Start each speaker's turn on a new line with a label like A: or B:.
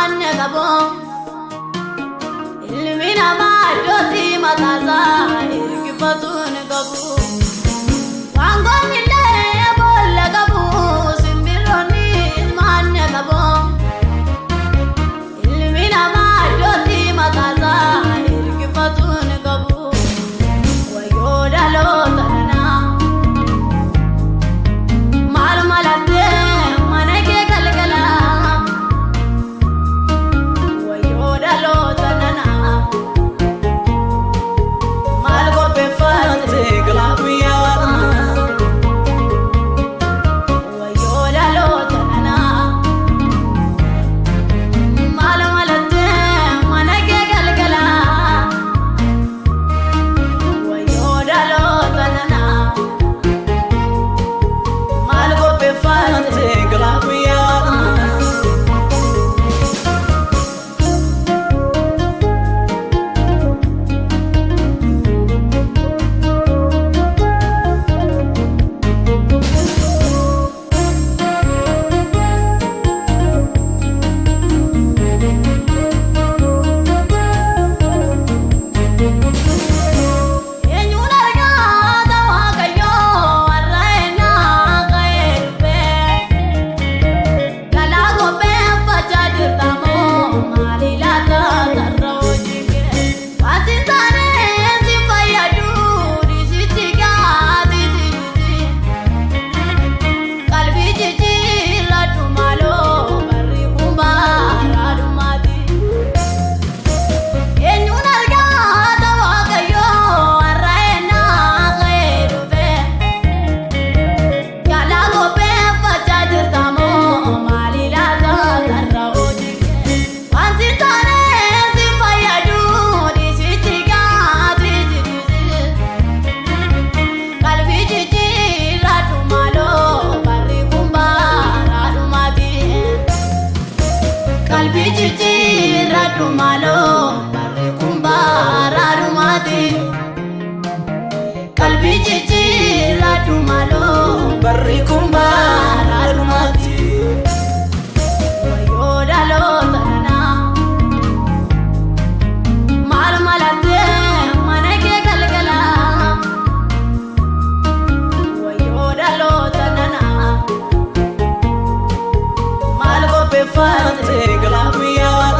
A: Maanne qabu. Ilmi namaa iddootti mataasaa hirkifatu ni qabu. Waangoonni illee boolla qabu. Simbirroonni maanne qabu. Ilmi namaa iddootti mataasaa hirkifatu ni qabu. Wayyoo dhaloota kanaa. Maal malattee mana kee galgala? Wayyoo dhaloota nanaa. Maal qopheeffatte
B: galaa guyyaa?
A: Wayyoo dhaloota nanaa. Maal malattee mana kee galgala? Wayyoo dhaloota nanaa. Maal qopheeffatte
B: galaa guyyaa?
A: Eenyuun argaa Waaqayyoo warra ennaa ka'ee dhufee? Galaa qopheeffachaa jirta moo maali laata karra hojii kee? Wanti hin taane si fayyadu dhiisichi gaati si. Qalbii jijjiirradhu maaloo, barri kun bara dhumaati. Eenyuun argaa Waaqayyoo warra ennaa ka'ee dhufee? Galaa qopheeffachaa jirta moo maali laata karra hojii kee? Wanti hin taane si fayyadu dhiisichi gaati si. Qalbii jijjiirradhu maaloo, barri kun bara dhumaati. Qalbii jijjiirradhu maaloo, barri kun bara dhumaati. Qalbii jijjiirradhu maaloo,
B: Barri kun bara dhumaati.
A: Wayyoo dhaloota nanaa. Maal malattee mana kee galgala? Wayyoo dhaloota nanaa. Maal qopheeffatte
B: galaa guyyaa?